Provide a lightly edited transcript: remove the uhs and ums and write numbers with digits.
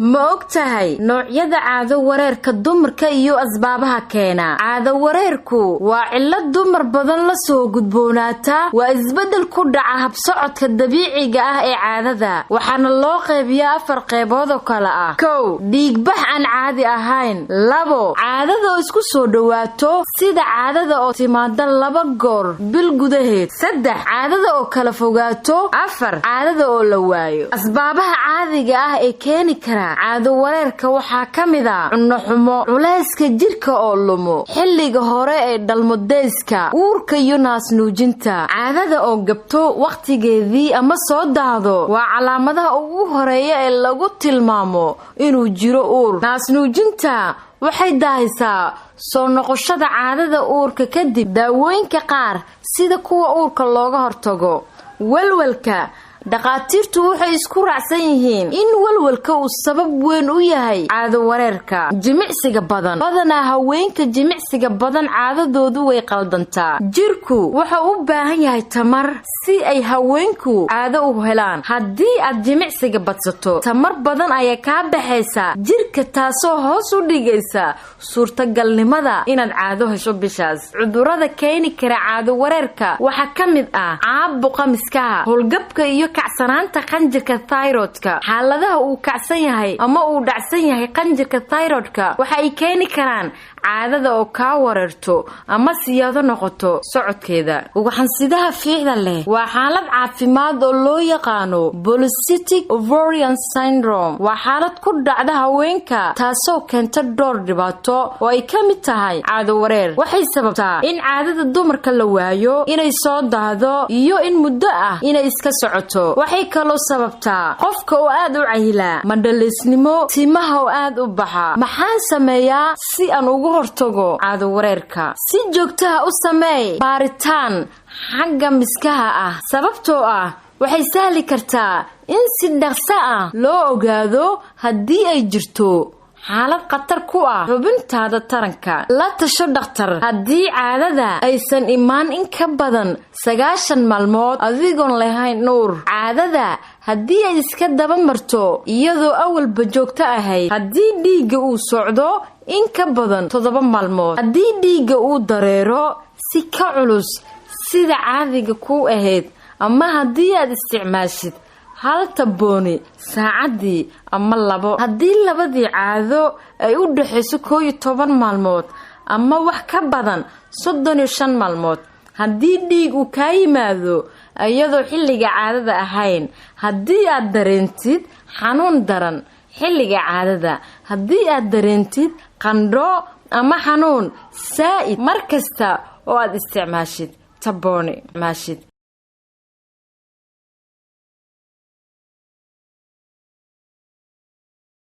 Ma og tahay noocyada caado wareerka dumarka iyo asbaabaha keena? Caado wareerku waa cillad dumar badan la soo gudboonaata. Waa isbeddel ku dhaca habsocodka dabiiciga ah ee caadada, waxaana loo qaybiyaa afar qeybood oo kale ah: 1, dhiigbax aan caadi ahayn; 2, caadada oo isku soo dhowaato, sida caadada oo timaada 2 goor bil gudaheed; 3, caadada oo kala fogaato; 4, caadada oo la waayo. Asbaabaha caadiga ah ee keeni kara caado wareerka waxaa ka mid a cunno xumo, culayska jirka oo lumo, xilliga hore ee dhalmodeyska, uurka iyo naasnuujinta. Caadada oo gabto wakhtigeedii ama soo daahdo waa calaamadaha ugu horeeya ee lagu tilmaamo inuu jiro uur. Naasnuujinta waxay daahisaa soo noqoshada caadada uurka kadib. Daawooyinka qaar, sida kuwa uurka looga hortago. Walwalka: dhakhaatiirtu waxay isku raacsan yihiin in walwalka uu sabab weyn u yahay caado wareerka. Jimicsiga badan: badanaa haweenka jimicsiga badan caadadoodu way qaldantaa. Jirku wuxuu u baahan yahay tamar si ay haweenku caado u helaan. Haddii aad jimicsiga badsato, tamar badan ayaa kaa baxaysa jirka, taasoo hoos u dhigaysa suurtagalnimada inaad caado hesho bishaas. Cudurada keeni kara caado wareerka waxaa ka mid ah caabuqa miskaha, howlgabka iyo kacsanaanta qanjirka thyroidka. Xaaladaha uu kacsan yahay ama uu dhacsan yahay qanjirka thyroidka waxa ay keeni karaan caadada oo kaa wareerto ama siyaado noqoto socodkeeda. Ugxansidaha fiixda leh waa xaalad caafimaad oo loo yaqaano polycystic ovarian syndrome. Waa xaalad ku dhacda haweenka, taasoo keenta dhowr dhibaato oo ay ka mid tahay caado wareer. Waxay sababtaa in caadada dumarka la waayo, inay soo daahdo iyo in muddo ah inay iska socoto. Waxay kaloo sababtaa qofka oo aad u cayilaa, madhalaysnimo, timaha oo aad u baxa. Maxaan sameeyaa si aan ugu hortago caado wareerka? Si joogtaha u sameey baaritaan xagga miskaha ah, sababtoo ah waxay sahli kartaa in si dhaqso ah loo ogaado haddii ay jirto xaalad khatar ku ah xubintaada taranka. La tasho dhakhtar haddii caadada aysan imaan in ka badan 90 maalmood adigoon lahayn uur. Caadada haddii ay iska daba marto iyadoo awalba joogto ahayd. Haddii dhiigga uu socdo in ka badan 7 maalmood. Haddii dhiigga uu dareero si ka culus sida caadiga ku ahayd, ama haddii aad isticmaashid hal tampon saacaddii ama labo. Haddii labadii caado ay u dhaxayso 11 maalmood ama wax ka badan 35 maalmood. Haddii dhiig uu kaa yimaado iyadoo xilliga caadada ahayn. Haddii aad dareentid xanuun daran xilliga caadada. Haddii aad dareentid qandho ama xanuun saa'id mar kasta oo aad isticmaashid tampon maashid.